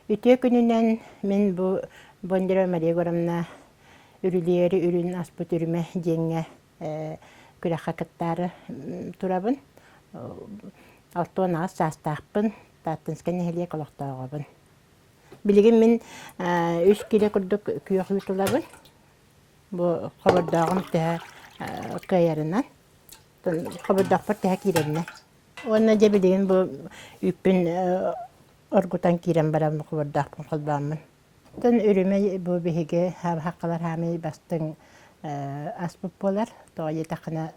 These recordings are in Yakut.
Үтүө күнүнэн мин бу Бондарева Мария Егоровна Үрүлүйэри үрүн аспыт үрүмэ диэҥҥэ күрэххэ кыттаары турабын. 68 саастаахпын, Тааттинскай нэһилиэк олохтооҕобун. Билигин мин үс кило курдук күөх үүт ылабын. Бу хобордооҕум төһө кыайарынан. Хобордоохпор төһө киирэринэн. Уонна дьэ билигин бу үүппүн оргутан киирэн баран хобордоохпун холбооммун. Оттон үрүмэ бу биһиги хаххалар хаамый бастыҥ аспыт буолар. Тоҕо диэтэххинэ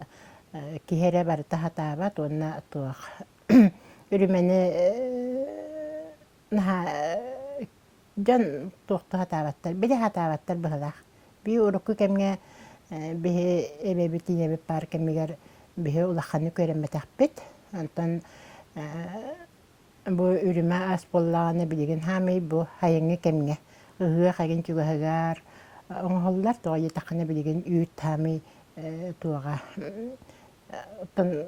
киһи эрэ барыта сатаабат уонна туох үрүмэни наһаа дьон туохтуу сатаабаттар, били сатаабаттар быһыылаах. Биир урукку кэмҥэ биһи эбэбит ийэбит баар кэмигэр биһи улаханнык үөрэммэтэхпит. Онтон бу үрүмэ ас буоллаҕына билигин хаамый бу сайыҥҥы кэмҥэ ыһыах эҥин чугаһыгар оҥоһуллар. Тоҕо диэтэххинэ билигин үүт хаамый туоҕа оттон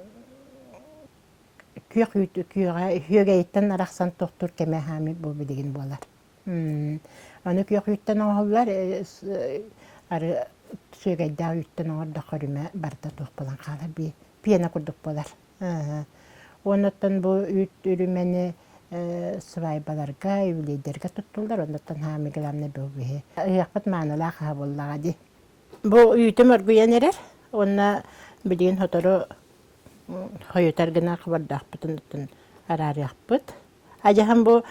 күөх үүт күөҕэ үөгэйиттэн арахсан тохтуур кэмэ хаамый бу билигин буолар. Аны күөх үүттэн оҥоһуллар ары сүөгэйдээх үүттэн оҥордоххо үрүмэ барыта туох буолан хаалар бии пена курдук буолар. Уоннаттан бу үүт үрүмэни свайбаларга, юбилейдэргэ туттуллар, оннуттан хаамый главное бу биһи. Ыһыахпыт маанылаах аһа буоллаҕа дии. Бу үүтүм оргуйан эрэр уонна билигин сотору хойутар гына хабардаахпытын оттон араарыахпыт. Адьаһан бу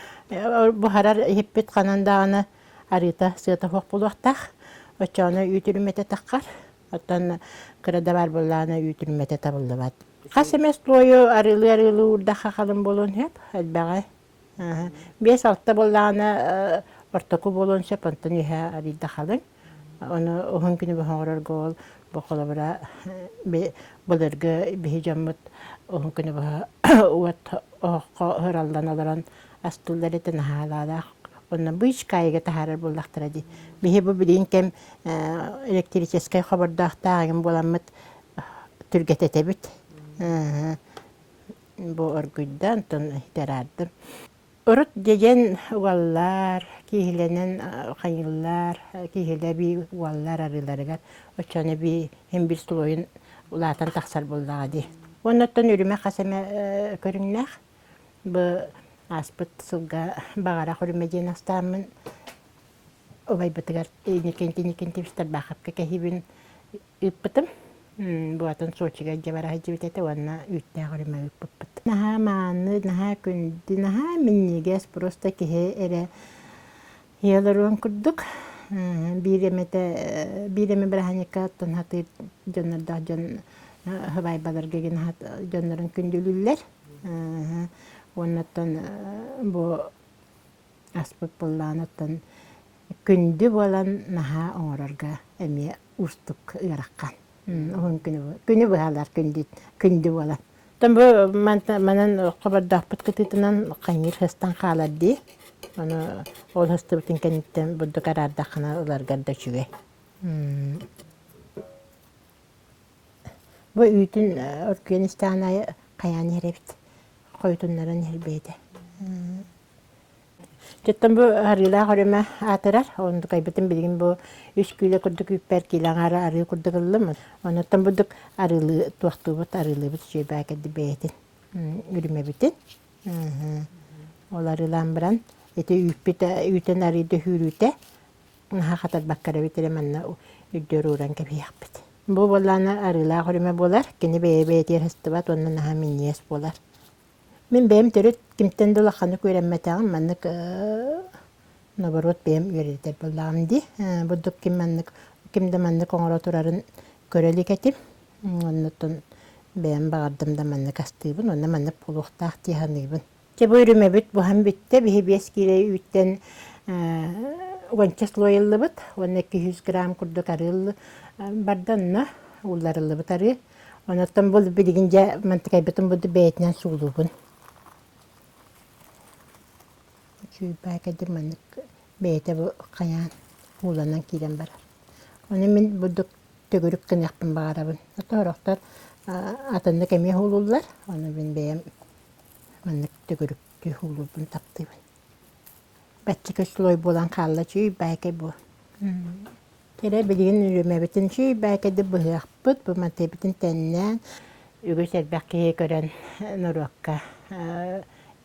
буһарар иһиппит ханан даҕаны арыыта сыата суох буолуохтаах. Оччоҕуна үүт үрүмэтэ таххар. Оттон кыра да баар буоллаҕына үүт үрүмэтэ табыллыбат. Хас эмэ слойу арыылыы-арыылыы уурдахха халыҥ буолуон сөп, элбэҕи. 5-6 буоллаҕына ортоку буолуон сөп, онтон үһэ арыйда халыҥ. Ону уһун күнү быһа оҥорорго ол бу холобура былыргы биһи дьоммут уһун күнү быһа уот оһоххо ыһыраллан олорон астыыллар этэ наһаалаалаах онно быычкаайыга таһаарар буоллахтара дии. Биһи бу билигин кэм электрическэй хобордоохтоох эҥин буоламмыт түргэтэтэбит. Бу оргуйда, онтон иһитэ Урут дьэдьэн угаллар, кииһилэнэн хайыыллар, кииһилэ эбии угаллар арыыларыгар оччону эбии иһин биир слойун улаатан тахсар буоллаҕа дии. Уонна оттон үрүмэ хас эмэ көрүҥнээх. Бу ааспыт сылга баҕарах үрүмэ диэн астааммын убайбытыгар Иннокентий Иннокентьевич Тарбаховка кэһиибин ыыппытым. Бу атын Сочига илдьэ бара сылдьыбыт этэ уонна үүттээх үрүмэ ыыппыппыт. Наһаа мааны, наһаа күндү, наһаа минньигэс, просто киһи эрэ ийэ олоруон курдук. Биир эмэтэ, биир эмэ бырааһынньыкка оттон сатыыр дьоннордоох дьон сыбаайбаларга дьоннорун күндүлүүллэр. Уонна оттон бу аспыт буоллаҕына оттон күндү буолан наһаа оҥорорго эмиэ уустук ыарахан. Уһун күнү күнү быһалар күндү күндү буолан. Оттон бу манан хобордоохпут кытыытынан хайыыр сыстан хаалар дии. Ону ол сыстыбытын кэнниттэн бурдук араардаххына ыларгар да үчүгэй. Бу үүтүн оргуйан истэҕин аайы хайаан иһэр эбит. Хойутуннаран иһэр бэйэтэ. Дьоттон бу арыылаах өрүмэ аатырар. Онтукайбытын билигин бу үс киилэ курдук үүппэр киилэ аҥаара арыы курдук ыллым. Онуттан бурдук арыылыы туохтуубут, арыылыыбыт үчүгэй кэлди бэйэтин үрүмэбитин. Ол арыылаан баран ити үүппүт үүтэн арыыда үүрүүтэ наһаа хатарбакка эрэ эбит эрэ манна үрдүөр ууран кэбиһиэхпит. Бу буоллаҕына арыылаах үрүмэ буолар. Кини бэйэ-бэйэтигэр сыстыбат уонна наһаа минньигэс буолар. Мин бэйэм төрүт кимтэн да улаханнык үөрэммэтэҕим, маннык наоборот бэйэм үөрэтэр буоллаҕым дии. Бурдук ким маннык ким да маннык оҥоро турарын көрө илик этим. Оннуттан бэйэм баҕардым да маннык астыыбын уонна маннык буолуохтаах дии саныыбын. Дьэ бу үрүмэбит буһан бүттэ. Биһи 5 киилэ үүттэн уонча слой ыллыбыт уонна 200 грамм курдук арыы барда онно уулларыллыбыт арыы. Онуттан бу билигин дьэ мантыкайбытын буду бэйэтинэн суулуубун. Чуйбаакайдым маннык бэйэтэ бу хайаан ууланан киирэн барар. Ону мин бурдук төгүрүк гыныахпын баҕарабын. Ото сорохтор атыннык эмиэ уулууллар. Ону мин бэйэм маннык төгүрүктүү уулуурбун таптыыбын. Баччака слой буолан хаалла чүй баайкай бу. Кэрэ билигин үрүмэбитин чүй баайкайды быһыахпыт, бу мантыйбытын тэннээн үгүс элбэх киһи көрөн норуокка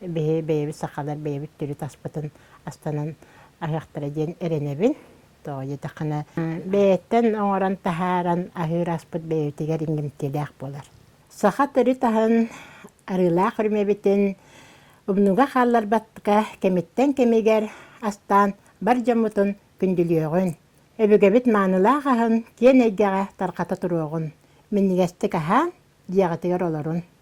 биһи бэйэбит сахалар бэйэбит төрүт аспытын астанан аһыахтара диэн эрэнэбин. Тоҕо диэтэххинэ бэйэттэн оҥорон таһааран аһыыр аспыт бэйэбитигэр иҥэмтиэлээх буолар. Саха төрүт аһын арыылаах үрүмэбитин умнуга хаалларбакка кэмиттэн кэмигэр астаан бар дьоммутун күндүлүөҕүн, өбүгэбит маанылаах аһын киэн эйгэҕэ тарҕата туруоҕун, минньигэстик аһаан, дьиэҕитигэр олорун.